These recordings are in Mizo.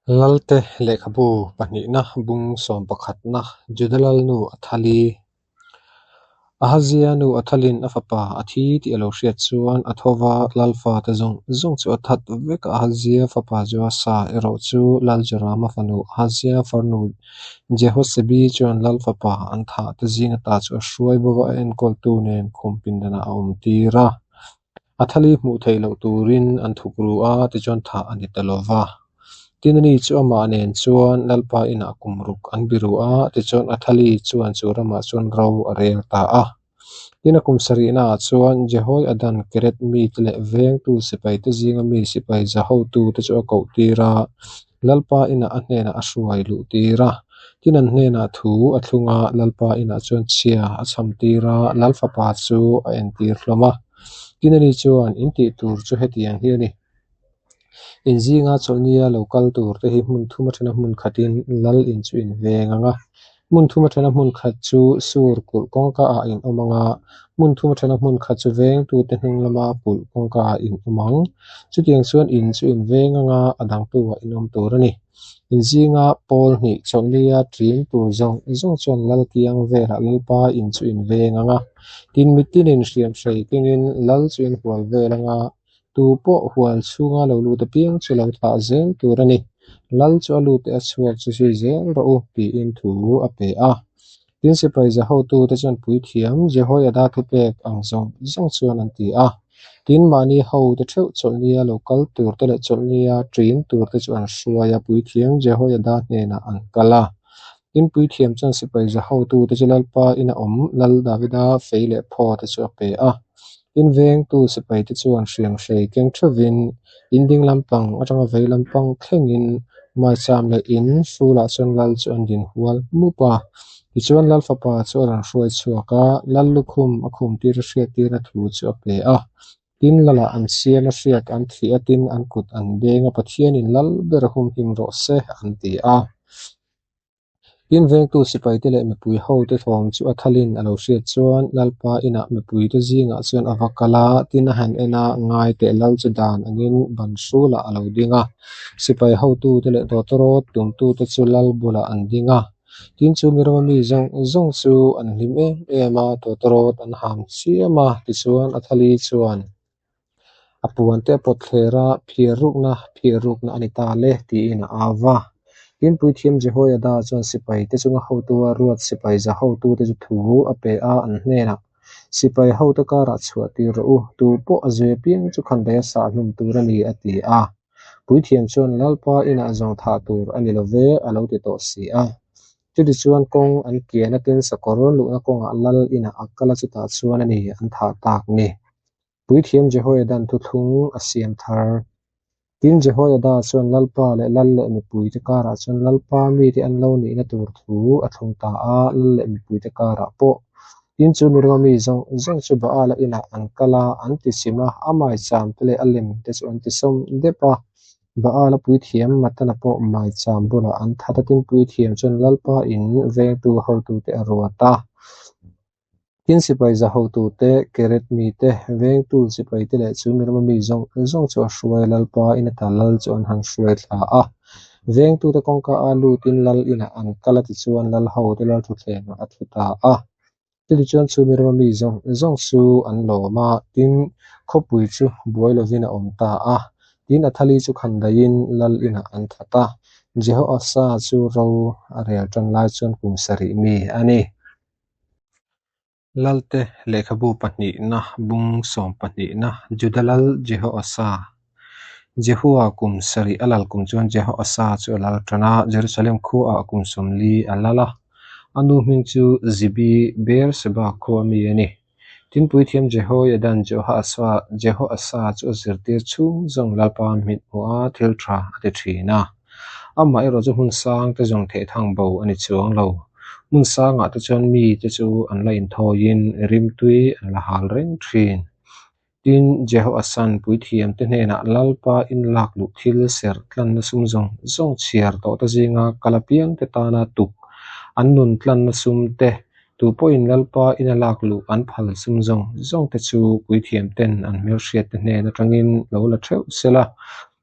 Lalte lehkhabu pahnihna bung sawm pakhatna Juda lalnu Athali. Ahazia nu Athalin a fapa a thi tih a lo hriat chuan a tho va, Lalfa te zawng zawng chu a that vek a. Ahazia fapa Joasa erawh chu Lal Jorama fanu Ahazia farnu Jehosebi chuan Lal fapa an thah te zinga ta chu a hruai bo va, a enkawltu nen khum pindanah a awm tir a. Athali hmuh theih loh turin an thuk ru a, tichuan thah a ni ta lo va. Tin, ani chu amah nen chuan Lalpa inah kum ruk an biru a, tichuan Athali chuan chu ramah chuan ro a rel ta a. Tin, a kum sarihnaah chuan Jehoiadan Keret mite leh vengtu sipaite zinga mi sipai za hotute chu a koh tir a, Lalpa inah a hnenah a hruai luh tir a. Tin, an hnenah thu a thlung a, Lalpa inah chuan chhia a chham tir a, Lal fapa chu a entir hlawm a. Tin, ani chuan, In tih tur chu hetiang hi a ni. In zinga chawlhnia lo kal tur te hi hmun thum aṭhena hmun khatin lal in chu in veng ang a. Hmun thum aṭhena hmun khat chu sur kulh kawngka ah in awm ang a, hmun thum aṭhena hmun khat chu vengtute hnung lama kulh kawngka ah in awm ang. Chutiang chuan in chu in veng ang a, a dangtu ah in awm tur a ni. In zinga pawl hnih chawlhnia ṭin tur zawng zawng chuan lal kiang velah lalpa in chu in veng ang a. Tin, mitinin hriamhrei kengin lal chu in hual vel ang a, Tu pawh hual chhunga lo lut apiang chu lo thlah zel tur a ni. Lal chu a lut a chhuak chu zui zel rawh u, tiin thu a pe a. Tin, sipai za hotute chuan puithiam Jehoiada thupek ang zawng zawng chuan an ti a. Tin, mahni hote theuh chawlhnia lo kal turte leh chawlhnia ṭin turte chu an hruai a, puithiam Jehoiada hnenah an kal a. Tin, puithiam chuan sipai za hotute chu Lalpa ina awm Lal Davida fei leh phaw te chu a pe a. Tin, vengtu sipaite chuan hriamhrei keng theuhin in ding lampang atanga vei lampang thlengin maicham leh in hrulah chuan lal chu an din hual mup a. Tichuan, Lal fapa chu a rawn hruai chhuak a, Lal lukhum a khum tir a hriattirna thu chu a pe a. Tin, Lalah an siam a hriak an thih a, tin, an kut an beng a, Pathianin lal ber a humhim rawh se, an ti a. Tin, vengtu sipaite leh mipui hote thawm chu a thalin a lo hriat chuan Lalpa inah mipuite zingah chuan a va kal a, tin a han en a, ngai teh lal chu dan angin ban hrulah a lo ding a. Sipai hotute leh tawtawrawt tumtute chu lal bulah an ding a. Tin, chu mi rama mi zawng zawng chu an hlim em em a, tawtawrawt an ham chiam a, tichuan a thali chuan a puante a pawt thler a, phiar rukna, phiar rukna a ni ta le, tiin a au va. Tin, Puithiam Jehoiada chuan sipaite chunga hotua ruat sipai za hotute chu thu a pe a, an hnenah, Sipai hote karah chhuah tir rawh u, tu pawh a zui apiang chu khandaih a sah hlum tur a ni, a ti a. Puithiam chuan, Lalpa inah zawng thah tur a ni lo ve, a lo ti tawh si a. Chutichuan kawng an kian a, tin sakawr luhna kawngah lal inah a kal a, chutah chuan a ni an thah tak ni. Puithiam Jehoiadan thuthlung a siam thar. Tin, Jehoiada chuan Lalpa leh lal leh mipuite karah chuan Lalpa mite an lo nihna tur thu a thlung ta a, lal leh mipuite karah pawh. Tin, chu mirama mi zawng zawng chu Baala inah an kal a, an ti chim a, a maicham te leh a lem te chu an ti sawm dep a. Baala puithiam Matana pawh maicham bulah an that a, tin puithiam chuan Lalpa in vengtu hotute a ruat a. Tin, sipai za hotute, Keret mite, vengtu sipaite leh chu mirama mi zawng zawng chu a hruai a, Lalpa in ata lal chu an han hruai thla a. Vengtute kawngka a lutin lal inah an kal a, tichuan lal hote lal thutthlengah a thu ta a. Chutichuan chu mirama mi zawng zawng chu an lawm a, tin, khawpui chu buai lovin a awm ta a. Tin, Athali chu khandaiin lal inah an that a, Jehoasa chu ro a rel tan lai chuan kum sarih mi a ni. Lalte lehkhabu pahnihna bung sawm pahnihna Juda lal Jehoasa Jehua kum sarih a lal kum chuan Jehoasa chu a lal tan a, Jerusalem khuaah kum sawmli a lal a. A nu hming chu Zibi Beer-seba khua mi a ni. Tin puithiam Jehoiadan Jehoasa chu a zirtir chhung zawng Lalpa hmit hmuh a thil tha a ti thin a. Amah erawh chu hmun sang te zawng theih thang bo a ni chuang lo. Hmun sangah te chuan mi te chu an la inthawiin rimtui an la hal reng thin. Tin, Jehoasan puithiam te hnenah Lalpa inlak luh thil serh tlanna sum zawng zawng chhiar tawh te zinga kal apiang te tana tuk an nun tlanna sum te, tu pawhin Lalpa ina lak luh an phal sum zawng zawng te chu puithiam ten an hmelhriat te hnen atangin lo la theuh sela.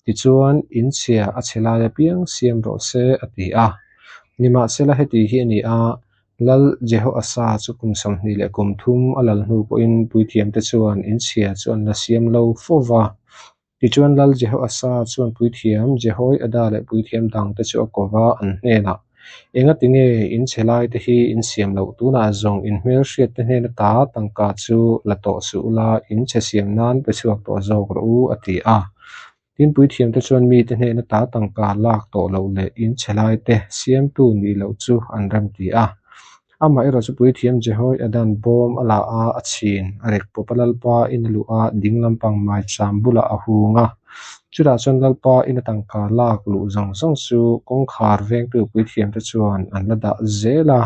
Tichuan, in chhia a chhe lai apiang siam rawh se, a ti a. Nimahsela, heti hi a ni a, Lal Jehoasa chu kum 20 leh kum thum a lal hnu pawhin puithiamte chuan in chhia chu an la siam lo fo va. Tichuan, Lal Jehoasa chuan puithiam Jehoiada leh puithiam dangte chu a ko va, an hnenah, Engati nge in chhe laite hi in siam loh? Tunah zawng in hmelhriatte hnen ata tangka chu la tawh suh ula, in chhe siam nan pe chhuak tawh zawk rawh u, a ti a. Tin, puithiamte chuan mite hnen ata tangka lak tawh loh leh in chhe laite siamtu nih loh chu an remti a. Amaherawhchu puithiam Jehoiada'n bawm a la a, a chhin a rek pawp a, Lalpa in a luh a, ding lampang maicham bulah a hung a. Chutah chuan Lalpa in a tangka lak luh zawng zawng chu kawngkhar vengtu puithiamte chuan an la dah zel a.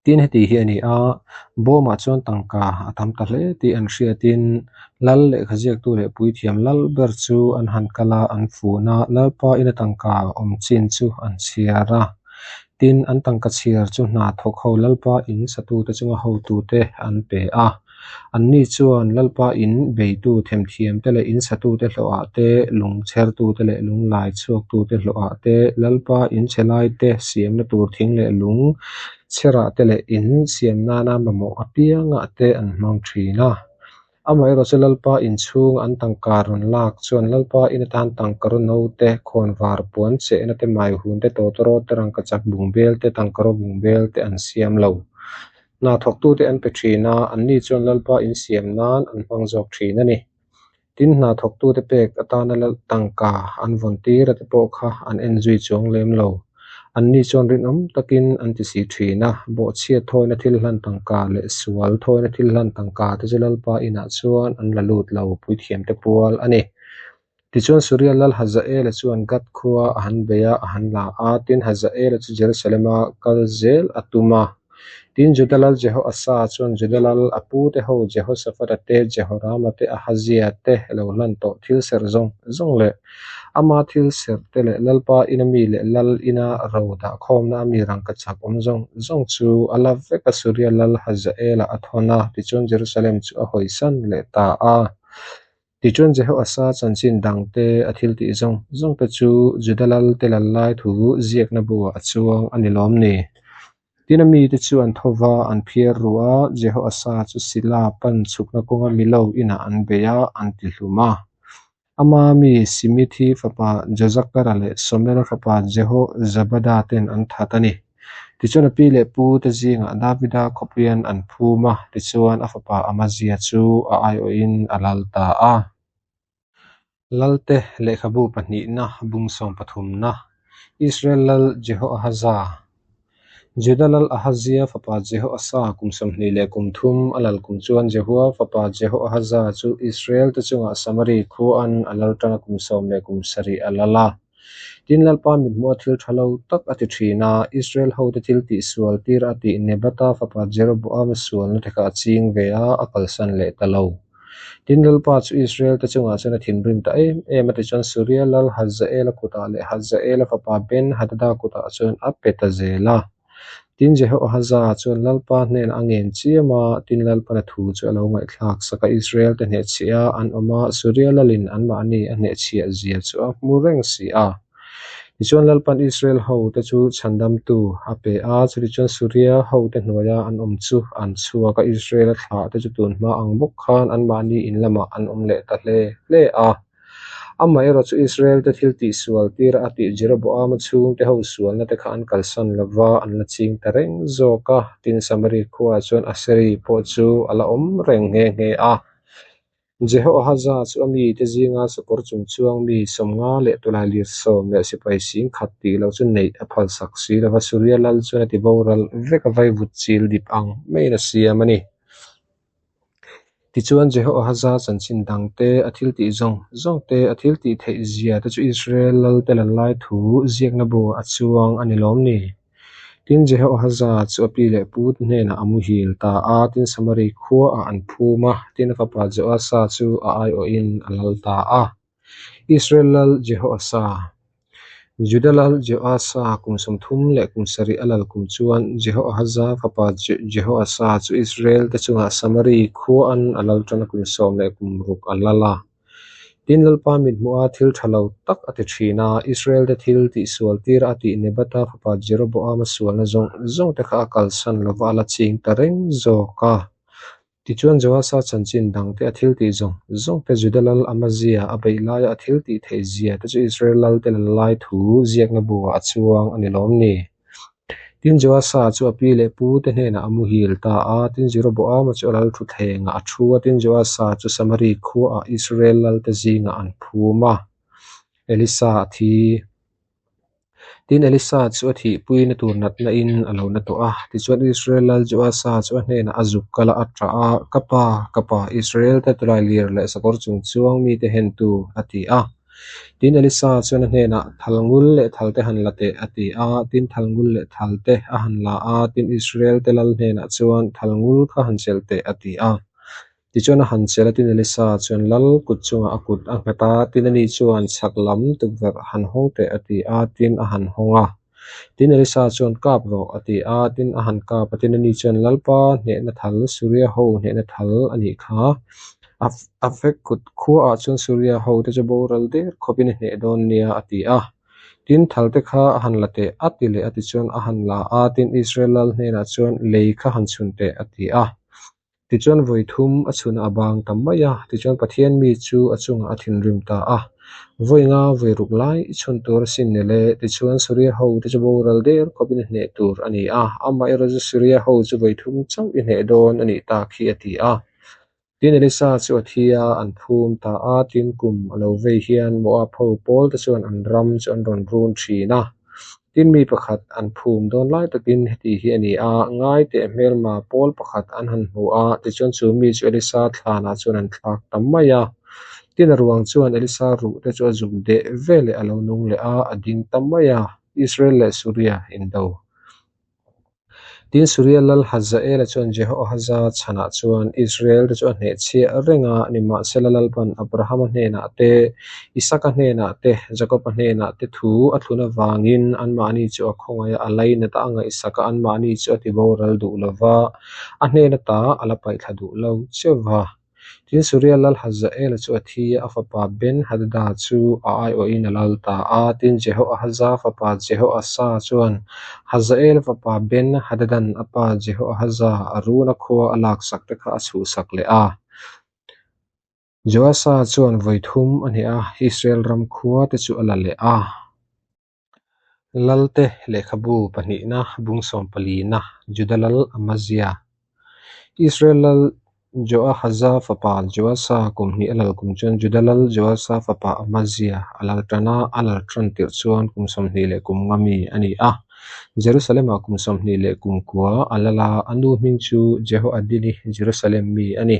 Tin, heti hi a ni a, bawmah chuan tangka a tam ta hle tih an hriatin Lal lehkha ziaktu leh puithiam lal ber chu an han kal a, an fun a, Lalpa in a tangka awm chin chu an chhiar a. Tin, an tangka chhiar chu hna thawk ho Lalpa in satute chunga hotute an pe a. Anni chuan Lalpa in beitu themthiamte leh in satute hlawhah te, lung chhertute leh lung lai chhuaktute hlawhah te, Lalpa in chhe laite siamna tur thing leh lung chherah te leh in siam nana mamawh apiangah te an hmang thin a. Amaherawhchu Lalpa in chhunga an tangka rawn lak chuan Lalpa in atan tangkaraw no te, khawnvar puan chehna te, maihun te, tawtawrawt te, rangkachak bungbel te, tangkaraw bungbel te an siam lo. Hna thawktute an pe thin a, anni chuan Lalpa in siam nan an hmang zawk thin a ni. Tin, hna thawktute pek atana tangka an vawn tir a te pawh kha an en zui chuang lem lo. Anni chuan rinawm takin an ti si thin a, bawhchhiat thawina thil hlan tangka leh sual thawina thil hlan tangka te chu Lalpa inah chuan an la lut lo, puithiamte pual a ni. Tichuan Suria lal Hazaela chuan Gath khua a han bei a, a han la a, tin Hazaela chu Jerusalema kal zel a tum a. Tin Juda lal Jehoasa chuan Juda lal a pute ho Jehoshaphat-a te, Jehorama te, Ahazia te lo hlan tawh thil serh zawng zawng leh ama thil serh te leh Lalpa ina mi leh lal ina ro dah khawmna a mi rangkachak awm zawng zawng chu a la vek a Suria lal Hazaela a thawn a, tichuan Jerusalem chu a hawisan leh ta a. Tichuan Jehoasa chanchin dangte a thil tih zawng zawng te chu Juda lal te lal lai thu ziakna buah a chuang a ni lawm ni? Tin a mite chu an tho va, an phiar ru a, Jehoasa chu Sila pan chhukna kawnga Milo inah an bei a, an ti hlum a. Ama mi Simithi fapa Jozakara leh Somera fapa Jehozabada ten an that a ni. Tichuan a pi leh pu te zingah Davida khawpuian an phum a, tichuan a fapa Amazia chu a aiawhin a lal ta a. Lalte lehkhabu pahnihna bung sawmpathumna, Israel lal Jehoahaza. Juda lal Ahazia fapa Jehoasa kum 23 a lal kum chuan Jehua fapa Jehoahaza chu Israel te chungah Samari khuaan a lal tana kum 17 a lal a. Tin, Lalpa mithmuha thil tha lo tak a ti thin a, Israel hote thil tihsual tir a tih Nebata fapa Jeroboama sualna te kha a ching ve a, a kalsan leh ta lo. Tin, Lalpa chu Israel te chungah chuan a thinrim ta em em a, tichuan Suria lal Hazaela kutah leh Hazaela fapa Ben-hadada kutah chuan a pe ta zel a. Tin, Jehoahaza chuan Lalpa hnenah a ngen chiam a, tin Lalpan a thu chu a lo ngaihthlak sak a, Israel te hnehchhiah a an awm a, Suria lalin anmahni a hnehchhiah zia chu a hmu reng si a. Tichuan Lalpan Israel hote chu chhandamtu a pe a, chutichuan Suria hote hnuaia an awm chu an chhuak a, Israel-a thlahte chu tunhma ang bawk khan anmahni in lamah an awm leh ta hle hle a. Amaherawh chu Israel-te thil tihsual tira a tih Jeroboama chhungte ho sualna te kha an kalsan lo va, an la ching ta reng zawk a, tin Samari khuaah chuan Aseri pawh chu a la awm reng nghe nghe a. Jehoahaza chu a mite zinga sakawr chung chuang mi 50 leh tawlailir 10 leh sipai 10,000 tih loh chu neih a phalsak si lo va, Suria lal chuan a ti boral vek a, vaivut chil dip ang maiin a siam a ni. Tichuan Jehoahaza chanchin dang te, a thil tih zawng zawng te, a thil tih theih zia te chu Israel lalte lal lai thu ziakna buah a chuang a ni lawm ni? Tin, Jehoahaza chu a pi leh pu te hnenah a muhil ta a, tin Samari khuaah an phum a, tin a fapa Joasa chu a aiawhin a lal ta a. Israel lal Jehoasa. Juda lal Jehoasa kum 37 a lal kum chuan Jehoahaza fapa Jehoasa chu Israel te chungah Samari khuaan a lal tana kum 16 a lal a. Tin, Lalpa mithmuha thil tha lo tak a ti thin a, Israel-te thil tihsual tira a tih Nebata fapa Jeroboama sualna zawng zawng te kha a kalsan lova a la ching ta reng zawk a. Tichuan Joasa chanchin dangte a thil tih zawng zawng te Juda lal Amazia a beih laia a thil tih theih zia te chu Israel lalte lal lai thu ziakna buah a chuang a ni lawm ni? Tin, Joasa chu a pi leh pu te hnenah a muhil ta a, tin, Jeroboama chu a lal thutthlengah a thu a, tin, Joasa chu Samari khuaah Israel lalte zingah an phum a, Elisa a thi. Tin, Elisa chu a thihpuina tur natna in a lo na tawh a, tichuan Israel lal Joasa chu a hnenah a zuk kal a, a ṭah a, Ka pa, ka pa, Israel te tawlailir leh sakawr chung chuang mite hentu, a ti a. Tin, Elisa chuan a hnenah, Thal ngul leh thal te han la teh, a ti a. Tin, thal ngul leh thal te a han la a. Tin, Israel te lal hnenah chuan, Thal ngul kha han chelh teh, a ti a. Tichuan a han chelh a, tin Elisa chuan lal kut chungah a kut a nghat a. Tin, ani chuan, Chhak lam tukverh han hawng teh, a ti a. Tin, a han hawng a. Tin, Elisa chuan, Kap rawh, a ti a. Tin, a han kap a. Tin, ani chuan, Lalpa hnehna thal, Suria ho hnehna thal a nih kha. Afek kut khuaah chuan Suria hote chu boral der khawpin i hneh dawn nia, a ti a. Tin, thal te kha a han la teh, a ti leh a tichuan a han la a. Tin, Israel lal hnenah chuan, Lei kha han chhun teh, a ti a. Tichuan vawi thum a chhun a bang ta mai a, tichuan Pathian mi chu a chungah a thinrim ta a. Vawi nga vawi ruk lai i chhun tur asin ni le, tichuan Suria ho te chu boral der khawpin i hneh tur a ni a, amaherawhchu Suria ho chu vawi thum chauh i hneh dawn a nih tak hi a ti a. Tin Elisa chu a thi a, an phum ta a, tin kum a lo vei hian Moab ho pawl te chuan an ram chu an rawn run thin a. Tin mi pakhat an phum dawn lai takin heti hi a ni a, ngai teh hmelma pawl pakhat an han hmu a, tichuan chu mi chu Elisa thlanah chuan an thlak ta mai a. Tin a ruang chuan Elisa ruh te chu a zuk deh veleh a lo nung leh a, a ding ta mai a, Israel leh Suria indo. Tin, Suria lal Hazaela chuan Jehoahaza chhanah chuan Israel-te chu a hnehchhiah reng a, nimahsela Lalpan Abrahama hnenah te, Isaka hnenah te, Jakoba hnenah te thu a thlun avangin anmahni chu a khawngaih a, a lainat a, a ngaihsak a, anmahni chu a tiboral duh lo va, a hnen ata a la paihthla duh lo cheu va. Tin, Suria lal Hazaela chu a thi a, a fapa Ben-Hadada chu a aiawhin a lal ta a. Tin, Jehoahaza fapa Jehoasa chuan Hazaela fapa Ben-Hadadan a pa Jehoahaza a runa khua a laksak te kha a chhuhsak leh a. Joasa chuan vawi thum a hneh a, Israel ram khua te chu a la leh a. Lalte lehkhabu pahnihna bung sawm palina Juda lal Amazia Israel lal Joahaza fapa Joasa kum hnih a lal kum chuan Juda lal Joasa fapa Amazia a lal tan a, a lal tan tirh chuan kum 20 leh kum nga mi a ni a. Jerusalem-ah kum 20 leh kum kua a lal a, a nu hming chu Jehoadini Jerusalem mi a ni.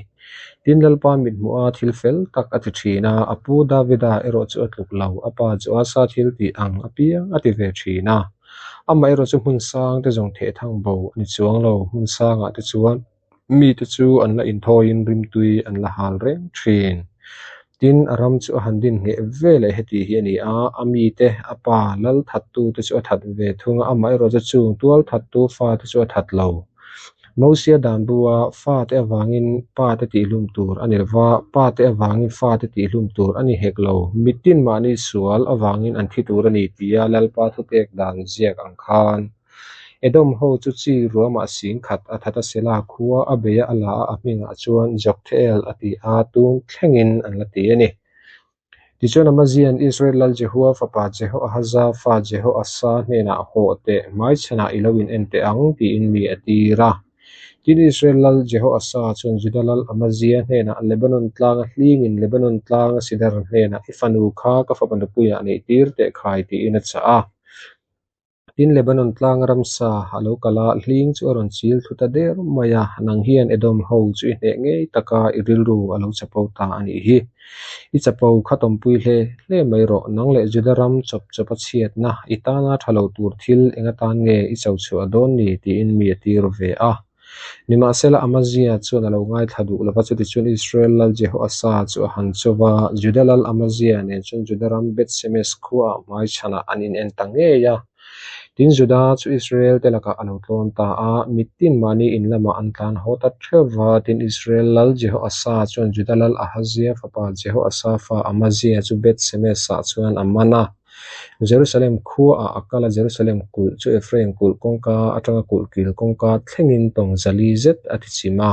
Tin, Lalpa mithmuh a thil fel tak a ti thin a, a pu Davida erawh chu a tluk lo, a pa Joasa thil tih ang apiang a ti ve thin a. Amah erawh chu hmun sang te zawng theh thang bo a ni chuang lo, hmun sangah te chuan mite chu an la inthawiin rimtui an la hal reng thin. Tin, a ram chu a han din ngheh ve leh heti hi a ni a, a mite, a pa lal thattu te chu a that ve thung a, amah erawh chu chung tual thattu fate chu a that lo. Mosia dan bua fate avangin pate tihhlum tur a ni lova, pate avangin fate tihhlum tur a ni hek lo. Mitin mahni sual avangin an thi tur a ni tia Lalpa thupek dan ziak ang khan Edom ho chu chi ruamah sing khat a that a sela khua a bei a, a la a, a hmingah chuan Joktheel a ti a, tung thlengin an la ti a ni. Tichuan Amazia'n Israel lal Jehua fapa Jehoahaza fa Jehoasa hnenah hawh teh hmaichhanah i lo in en teh ang tiin mi a tir a. Tin Israel lal Jehoasa chuan Juda lal Amazia hnenah Lebanon tlanga hlingin Lebanon tlanga Sidar hnenah i fanu kha ka fapa nupuiah neih tir teh khai tiin a chah a. Tin, Lebanon tlang ramsa a lo kal a, hling chu a rawn chil thlu ta der mai a, nang hian Edom ho chu i hneh ngei tak a, i rilru a lo chapo ta a nih hi. I chapo kha tawmpui hle hle mai rawh, nang leh Juda ram chawp chawp a chhiatna, i tana tha lo tur thil eng atan nge i cho chhuah dawn ni tiin mi a tir ve a. Nimahsela, Amazia chuan a lo ngaithla duh lo va, chutichuan Israel lal Jehoasa chu a han cho va. Juda lal Amazia nen chuan Juda ram Beth-semes khuaah hmaichhanah an inen ta ngei a. Tin, Juda chu Israel-te lakah a lo tlawm ta a, mitin mahni in lamah an tlan haw ta theuh va. Tin, Israel lal Jehoasa chuan Juda lal Ahazia fapa Jehoasa fa Amazia chu Beth-semes-ah chuan a man a. Jerusalem khuaah a kal a, Jerusalem kulh chu Ephraim kulh kawngka atanga kulh kil kawngka thlengin tawng zali zet a ti chim a.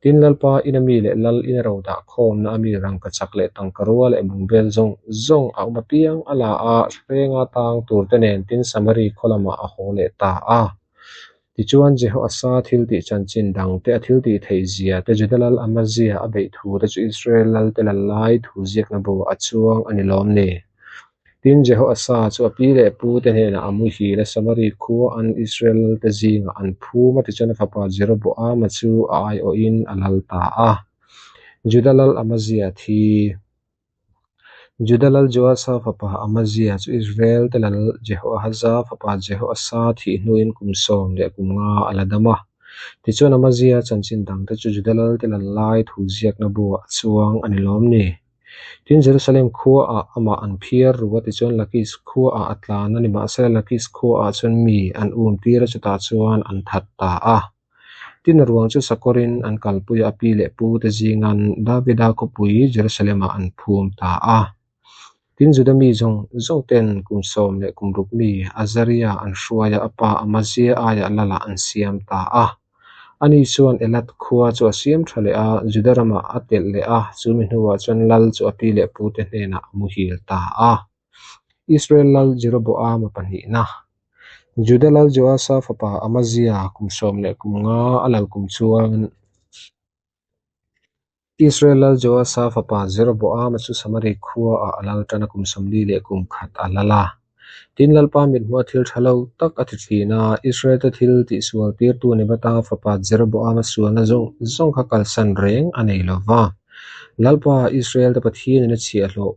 Tin, Lalpa ina mi leh Lal ina ro dah khawmna a mi rangkachak leh tangkarua leh bungbel zawng zawng a awm apiang a la a, hrenga tang turte nen tin Samari khaw lamah a haw leh ta a. Tichuan, Jehoasa thiltih chanchin dangte, a thiltih theih zia te, Juda lal Amazia a beih thu te chu Israel lalte lal lai thu ziakna bu a chuang a ni lawm ni? Tin, Jehoasa chu a pi leh pu te hnenah a muhil a, Samari khua an Israel lalte zingah an phum a, tichuan a fapa Jeroboama chu a aiawhin a lal ta a. Juda lal Amazia thi. Juda lal Joasa fapa Amazia chu Israel te lal Jehoahaza fapa Jehoasa thih hnuin kum 15 a la dam a. Tichuan Amazia chanchin dangte chu Juda lalte lal lai thu ziakna buah a chuang a ni lawm ni? Tin, Jerusalem khuaah amah an phiar ru a, tichuan Lakis khuaah a tlan a, nimahsela Lakis khuaah chuan mi an um tir a, chutah chuan an that ta a. Tin, a ruang chu sakawrin an kalpui a, a pi leh pu te zingan Davida khawpui Jerusalem-ah an phum ta a. Tin, Juda mi zawng zawng ten kum 16 mi Azaria an hruai a, a pa Amazia aiah Lalah an siam ta a. Ani chuan Elat khua chu a siam tha leh a, Juda ramah a telh leh a, chu mi hnuah chuan lal chu a pi leh pute hnenah a muhil ta a. Israel lal Jeroboama pahnihna, Juda lal Joasa fapa Amazia kum 15 a lal kum chuan, Israel lal Joasa fapa Jeroboama chu Samari khuaah a lal tan a, kum 41 a lal a. Tin, Lalpa mithmuha thil tha lo tak a ti thin a, Israel-te thil tihsual tirtu Nebata fapa Jeroboama sualna zawng zawng kha kalsan reng a nei lo va. Lalpa, Israel-te Pathianin a chhiahhlawh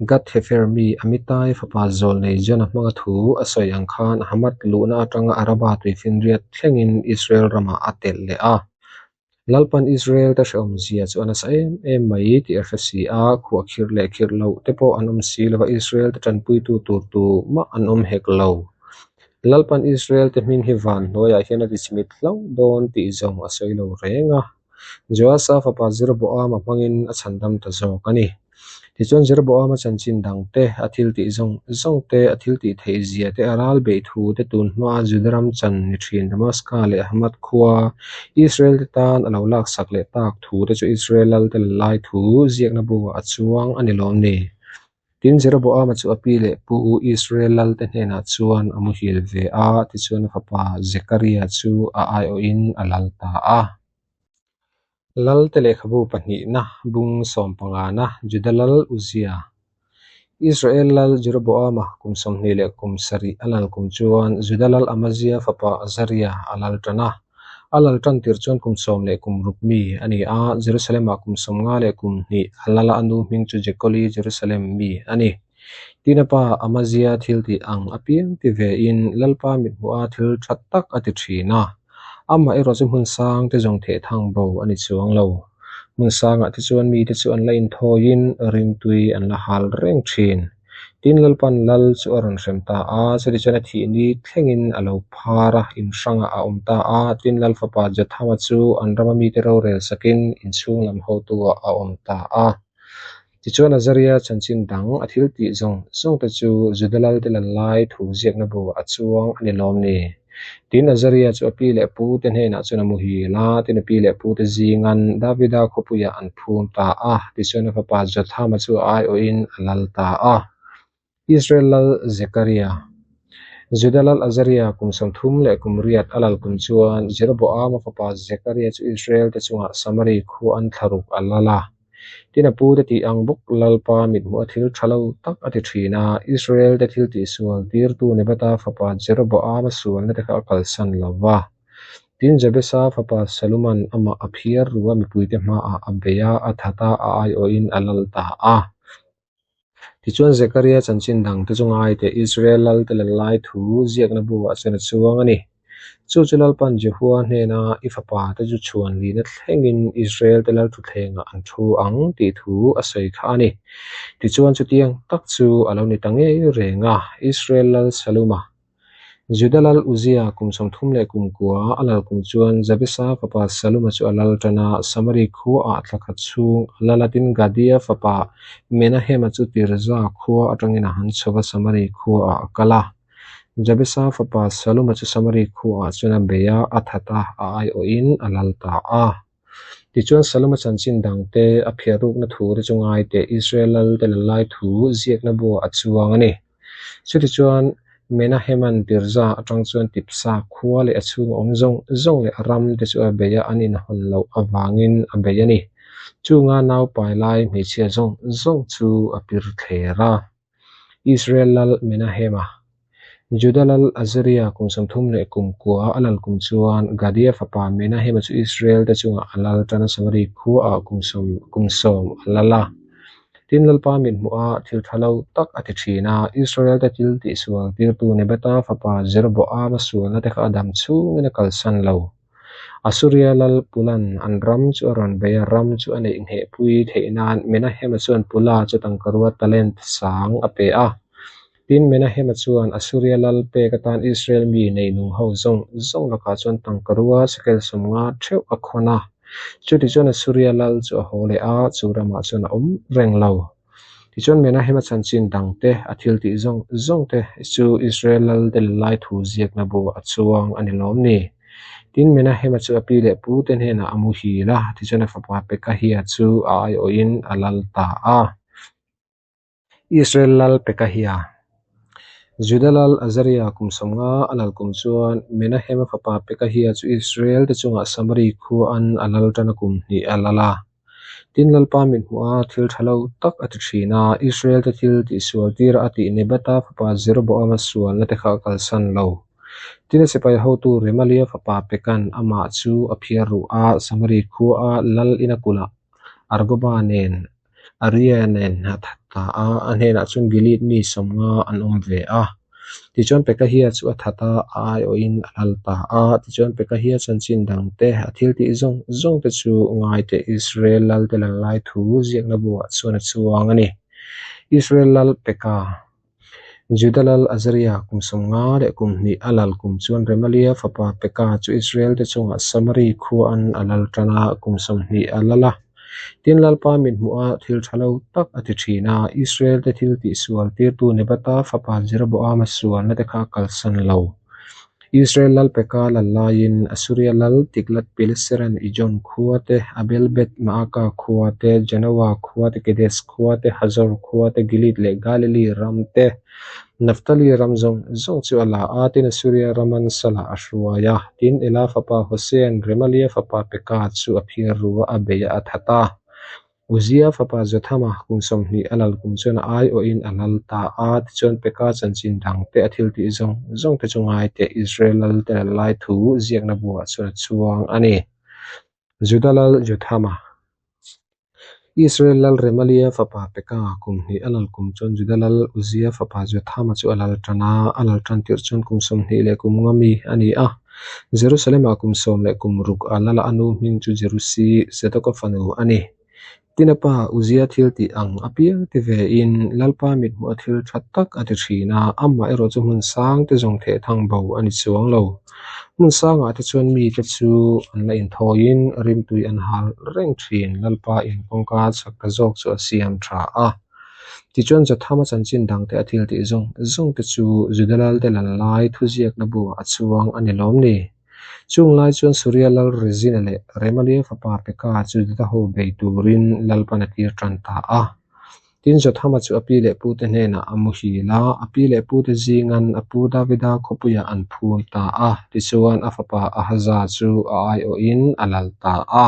Gath-hefer mi Amitai fapa Zawlnei Jona hmanga thu a sawi ang khan Hamath luhna atanga Araba tuifinriat thlengin Israel ramah a telh leh a. Lalpan Israel-te hrehawmzia chu a nasa em em mai tih a hre si a, khuah khirh leh khirh loh te pawh an awm si lo va, Israel-te tanpuitu tur tu mah an awm hek lo. Lalpan Israel-te hming hi van hnuaiah hian a tichimit hlauh dawn tih zawng a sawi lo reng a, Joasa fapa Jeroboama hmangin a chhandam ta zawk a ni. Tichuan Jeroboama chanchin dang te, a thiltih zawng zawng te, a thiltih theih zia te, a ral beih thu te tun hmaa Juda ram chan ni thin Damaska leh Hamath khua Israel te tan a lo laksak leh tak thu te chu Israel lalte la lai thu ziakna buah a chuang a ni lawm ni? Tin Jeroboama chu a pi leh pu Israel lalte hnenah chuan a muhil ve a, tichuan a fapa Zekaria chu a aiawhin a lal ta a. Lalte lehkhabu pahnihna bung sawmpangana Juda lal Uzia. Israel lal Jeroboama kum 27 a lal kum chuan Juda lal Amazia fapa Azaria a lal tan a. A lal tan tir chuan kum 16 mi a ni a, Jerusalem-ah kum 52 a lal a, a nu hming chu Jekoli Jerusalem mi a ni. Tin a pa Amazia thiltih ang apiang ti vein Lalpa mithmuha thil tha tak a ti thin a. Amah erawh chu hmun sang te zawng theh thang bo a ni chuang lo. Hmun sangah te chuan mite chu an la inthawiin rimtui an la hal reng thin. Tin Lalpan lal chu a rawn hrem ta a, chutichuan a thih ni thlengin a lo phar a, in hrangah a awm ta a. Tin Lal fapa Jothama chu an rama mite rorel sakin inchhung lam hotuah a awm ta a. Tichuan Azaria chanchin dang a thil tih zawng zawng te chu Juda lalte lal lai thu ziakna bu a chuang a ni lawm ni? Tin Azaria chu a pi leh pu te hnenah chuan a muhil a, tin a pi leh pu te zingan Davida khawpuiah an phum ta a, tichuan a fapa Jothama chu a aiawhin a lal ta a. Israel lal Zekaria, Juda lal Azaria kum 38 a lal kum chuan Jeroboama fapa Zekaria chu Israel te chungah Samari khua an thlaruk a lal a. Tin a pute tih ang bawk Lalpa mithmuh a thil tha lo tak a ti thin a, Israel te thil tihsual tirtu Nebata fapa Jeroboama sualna te kha a kalsan lo va. Tin Jabesa fapa Saluman amah a phiar ru a mipuite hmaah a bei a, a that a, a aiawhin a lal ta a. Tichuan Zekaria chanchin dangte chu ngaite Israel lalte lal lai thu ziakna buah chuan a chuang a ni. Chu chu Lalpan Jehua hnena i fapa te chu chhuan lihna thlengin Israel te lal thutthlengah an thu ang tih thu a sawi kha a ni. Tichuan chutiang tak chu a lo ni ta ngei reng a, Israel lal Saluma. Juda lal Uzia kum 39 a lal kum chuan Jabesa fapa Saluma chu a lal tan a, Samari khuaah thla khat chhung a lal a, tin Gadia fapa Menahema chu Tirza khua atangin a han chho va, Samari khuaah a kal a. Jabesa fapa Saluma chu Samari khuaah chuan a bei a, a that a, a aiawhin a lal ta a. Tichuan Saluma chanchin dangte a phiah rukna thu te chu ngai teh Israel lalte lalai thu ziakna buah a chuang a ni. Chutichuan Menaheman Tirza atang chuan Tipsa khua leh a chhunga awm zawng zawng leh a ram te chu a bei a, an inhawn loh avangin a bei a ni. Chunga naupai lai hmeichhia zawng zawng chu a pir thler a. Israel lal Menahema, Juda lal Azaria kum 39 a lal kum chuan Gadia fapa Menahema chu Israel te chungah a lal tan a Samari khuaah kum kum sawm a lal a. Tin Lalpa mit hmuh a thil tha lo tak a ti thin a, Israel te thil tihsual tirtu Nebata fapa Jeroboama sualna te kha a dam chhungin a kalsan lo. Asuria lal Pulan an ram chu a rawn bei a, ram chu a neih nghehpui theih nan Menahema chuan Pula chu tangkarua talent sang a pe a. Tin, Menahema chuan Asuria lal pek atan Israel mi neinung ho zawng zawng lakah chuan tangkarua shekel 50 theuh a khawn a. Chutichuan Asuria lal chu a haw leh a, chu ramah chuan a awm reng lo. Tichuan Menahema chanchin dangte, a thil tih zawng zawngte chu Israel lal te lalai thu ziakna bu a chuang a ni lawm ni? Tin, Menahema chu a pi leh pu te hnenah a muhil a, tichuan a fapa Pekahia chu a aiawhin a lal ta a. Israel lal Pekahia, Juda lal Azaria kum 50 a lal kum chuan Menahema fapa Pekahia chu Israel te chungah Samari khuaan a lal tan a kum hnih a lal a. Tin, Lalpa mit hmuh a thil tha lo tak a ti thin a, Israel te thil tihsual tira a tih Nebata fapa Jeroboama sualna te kha a kalsan lo. Tin, a sipai hotu Remalia fapa Pekan amah chu a phiar ruh a, Samari khua a lal ina kulh Argoba nen Aria nen a that ta a, a hnenah chuan Gilead mi 50 an awm ve a. Tichuan Pekahia chu a that a, a aiawhin a lal ta a. Tichuan Pekahia chanchin dangte, a thil tih zawng zawngte chu ngaite Israel lalte lal lai thu ziakna buah chuan a chuang a ni. Israel lal Peka. Juda lal Azaria kum 52 a lal kum chuan Remalia fapa Peka chu Israel te chungah Samari khuaan a lal tan a, kum 20 a lal a. Tin Lalpa mit hmuh a thil tha lo tak a ti thin a, Israel te thil tihsual tirtu Nebata fapa Jeroboama sualna te kha a kalsan lo. Israel lal Peka lal laiin Asuria lal Tiglath-Pileseran Ijon khua te, Abel-Beth-Maaka khua te, Janoa khua te, Kedes khua te, Hazor khua te, Gilead leh Galili ram te, Naphtali ram zawng zawng chu a la a, tin Asuria raman salah a hruai a. Tin, Ela fapa Hosean Remalia fapa Peka chu a phiar ru a, a bei a, a that a. Uzia fapa Jothama kum 20 a lal kum chuan a aiawhin a lal ta a, tichuan Peka chanchin dangte a thil tih zawng zawngte chu ngaite Israel lalte lal lai thu ziakna buah chuan a chuang a ni. Juda lal Jothama. Israel lal Remalia fapa Peka kum hnih a lal kum chuan Juda lal Uzia fapa Jothama chu a lal tan a, a lal tan tirh chuan kum 25 mi a ni a. Jerusalem-ah kum 16 a lal a, a nu hming chu Jerusi, Zadoka fanu a ni. Tin a pa Uzia thil tih ang apiang ti vein Lalpa mithmuh a thil tha tak a ti thin a, amah erawh chu hmun sang te zawng theh thang bo a ni chuang lo. Hmun sangah te chuan mite chu an la inthawiin rimtui an hal reng thin. Lalpa in kawngka chak ta zawk chu a siam tha a. Tichuan Jothama chanchin dangte a thil tih zawng zawng te chu Juda lalte lal lai thuziakna buah a chuang a ni lawm ni? Chung lai chuan Suria lal Rezina leh Remalia fapa Peka chu Juda ho bei turin Lalpan a tir tan ta a. Tin Jothama chu a pi leh pute hnenah a muhil a, a pi leh pute zingan a pu Davida khawpuiah an phum ta a, tichuan a fapa Ahaza chu a aiawhin a lal ta a.